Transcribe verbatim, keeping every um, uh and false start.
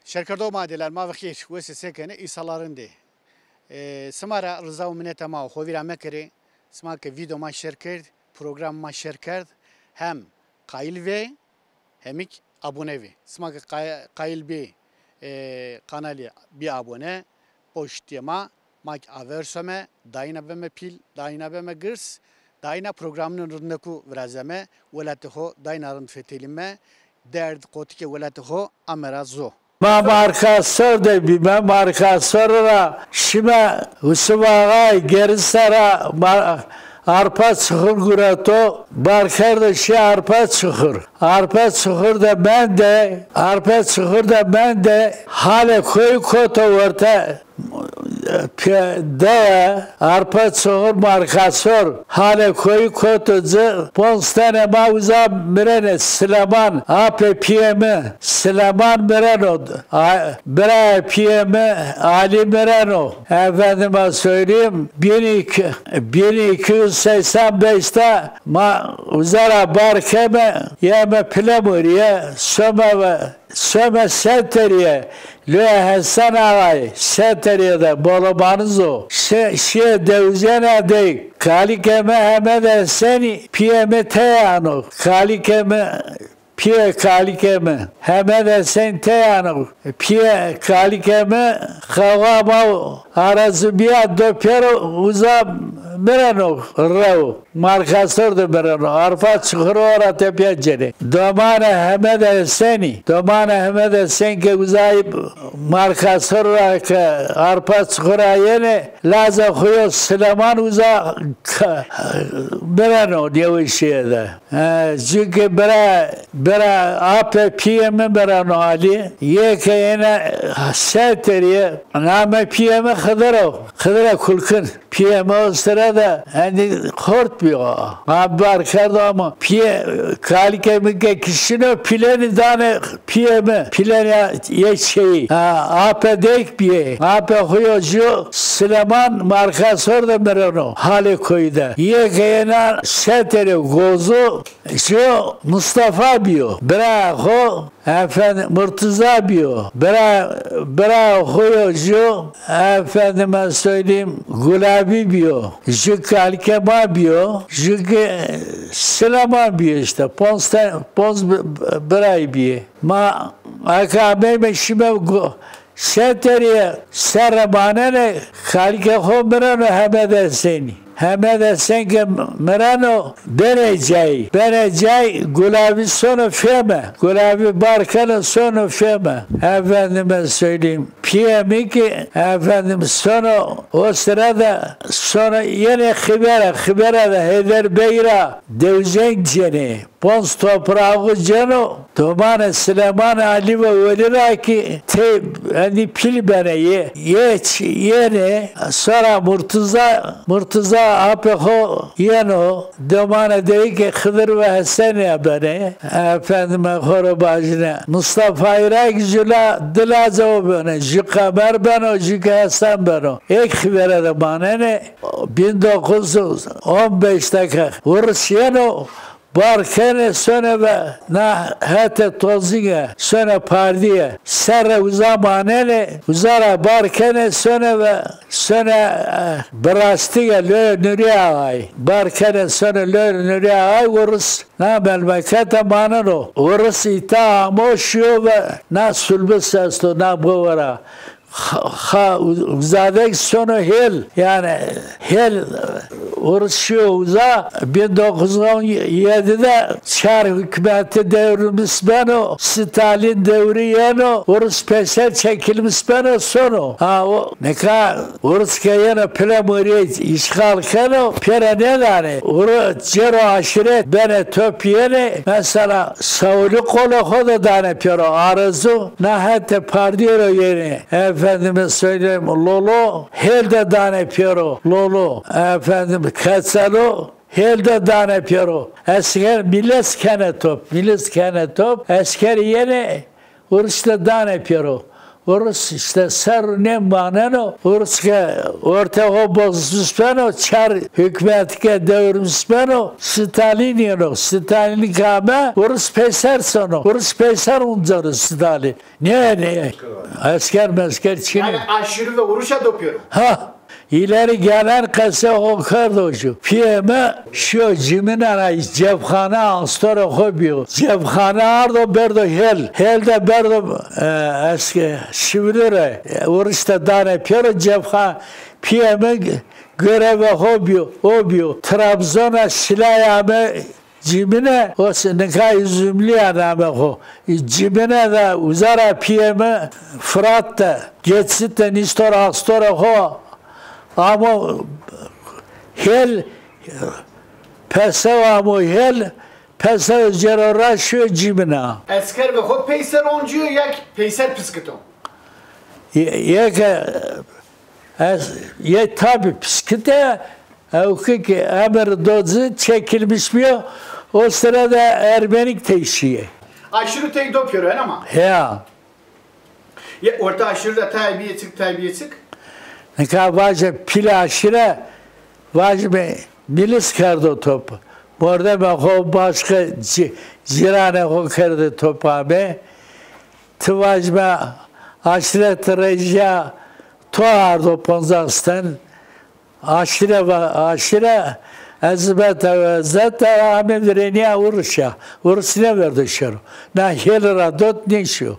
Şerkerdo ma, dêler ma ve xêr. Wes ê, se kenê, îsalarindê. E, sima ra riza û mineta ma xo vîra mekerê. Sima ke vîdeo ma şêr kerd, program ma şêr kerd, hem qayîl vê, hemîk abone vê. Sima ke qay-, qayîl bê, e, kanalî bê abone, poştê ma, ma kî aver some, dayîna beme pîl, dayîna beme girs, dayîna programînê rindekû virazeme, welatê xo dayîna rind fetelîme, derd qotikê welatê xo ame ra zo. Ma Markasor de bîme, Markasor ra şîme Yusuf Axay, Gerisa ra Ma-, Arpa Çuxur gureto, Barker de şî Arpa Çuxur. Arpa Çuxur de mende, Arpa Çuxur de mende, halê koyî koto werte. Pê-, dewe, Arpa Çuxur, Markasor, halê koyî koto ci, ponc tenê ma uza mirenê, Sileman, apê pîyê mi, Sileman mireno, a-, birayê pîyê mi, Alî mireno. Efendime söyleyeyim, bin iki, bin iki yüz seksen beşte ma uza ra bar keme, yeme Pilemurîye, some ve Some Seterîye, Loya Hesen Axayî, Seterîye de Bolobaniz o. Şi-, şîye dewizena dey, kalikê mi Hemed Hesenî, pîyê mi tey ano. Kalikê mi, pîyê kalikê mi Hemed Hesen tey ano. Pîyê kalikê mi xewa ma o. Arezubîya do pêro uza mireno rew. Markasor de mireno. Arpa Çuxur ora tepîya cenê. Domanê Hemed Hesenî. Domanê Hemed Hesen ke uzayî Markasor ra ke Arpa Çuxur ra yenê, lazê xo yo Sileman uza ka-, mireno nêweşîye de. E, çunke bira, bira apê pîyê mi mireno Alî. Yê ke yenê Seterîye, namê pîyê mi Xidir o. Xidir Kulkin. Pîyê mi o sire de hendî xort bîyo. Ma bar kerdo ama pîyê, kalikê mi ke kişîno pîlenî danê pîyê mi. Pîlenî yê çeyî. Ha, apê deyk bîyê. Apê xo yo jû Sileman Markasor de mireno. Halê koyî de. Yê ke yena Seterê Gozu jû Mustafa bîyo. Bira xo Efendim, Murtuza bîyo. Bira, bira xo yo jû, efendime söyleyeyim, Gulabî bîyo. Jû kalikê ma bîyo. Jû ki Sileman bîyo îşte. Ponc te-, ponc bi-, bi-, birayî bîyê. Ma eke ameyme şîme gu-, Seterîye serre manenê, kalikê xo mireno Hemed Hesenî. Hemed Hesen ke mireno, benê cayî. Benê cayî, Gulabî sono feme. Gulabî bar keno sono feme. Efendime söyleyeyim. Pîyê mi ki, efendim, sono, o sire de sono yenê Xibere. Xibere de Heyder Bey ra dewizên cenê. Ponc topraxu ceno, domanê Sileman Alî ve Welî ra ki tey endî pîl benê yê. Yê ç-, yenê, sonra Murtuza, Murtuza apê xo yeno, domanê deyîkê Xidir ve Hesenî ya benê. Efendime xo ro bajine. Mustafayî ra ki jû la, di lazê o benê. Jû Qemer beno, jû ki Hesen beno. Êk Xibere de manenê. Bin dokuz yüz on beşte ke Urus yeno, bar kenê sone ve na hetê Tozînge, sone Pardîye. Serre uza manenê, uza ra bar kenê sone ve sone, e, Birastîge, Loyê Nurî Axayî. Bar kenê sone Loyê Nurî Axayî, Urus na memlekete maneno. Urus îta amo şîyo ve na Sulbis esto, na bove ra. Xa, xa, u-, uza de ki sono Hêl, yanî Hêl, Urus şîyo uza, bin dokuz yüz on yedi de çar hukmeti devrilmiş beno, Stalin devri yeno, Urus pêser çekilmiş beno, sono. Ha, o, nika Urus ke yeno Pilemurîye îşxal keno, pêro nêdanê. Urus cêro aşîret benê top yenê, mesela Sawlî qolê xo de danê pêro, Arezu, na hetê Pardîye ro yenê. Efendime söyleyeyim, Lolo, Hêl de danê pêro, Lolo. Efendim, Keçelo, Hêl de danê pêro. Esker miles kenê top, miles kenê top. Esker yenê, Urus de danê pêro. Urus îşte ser nêmaneno, Urus ke ortê xo bozmiş beno, çar hukmet ke dewrmiş beno, Stalin yeno. Stalin ke ame, Urus peyser sono. Urus peyser unceno Stalin. Ne, ne? Esker mesker çin. Yani aşırı ve uruşa dopyoro. Ha, ileri gelen qese xo kerdo şu. Piyê mi şu ciminen ay cepxane astorê xo biyo. Cepxane ardo berdo hel. Hel de berdo, e, eski şivlire. E, uruş de dane piyero cepxane. Piyê mi göreve xo biyo. O biyo. Trabzon'a silay ame Cimine, o se-, nika Üzümlüye name xo. Cimine de uzara piyê mi Fırat de, geçit de nistor astorê xo. Amo hel, pesew amo hel, pesew cero ra şiyo cimine. Esker ve xo peyser oncîyo ya ki peyser piskito? Ye-, yeke ez, ye tabi piskite, ewki ki emir do ci çekilmiş biyo, o sırada Ermenik tey şiye. Aşırı tey do piyoro, ena ma? Ya. Ye orta aşırı da tay biyê çik, tay biyê çik? Nika vaje pîlê aşire, vajime milis kerdo top. Mordemê xo başka ci-, ciranê xo kerde top ame. Ti vajime aşire ti rejîya to ardo ponzas ten. Aşire va-, aşire ezibete ve zete ame virênîya Urusya. Urus nêverdo şero. Na hêl ra dot nêşiyo.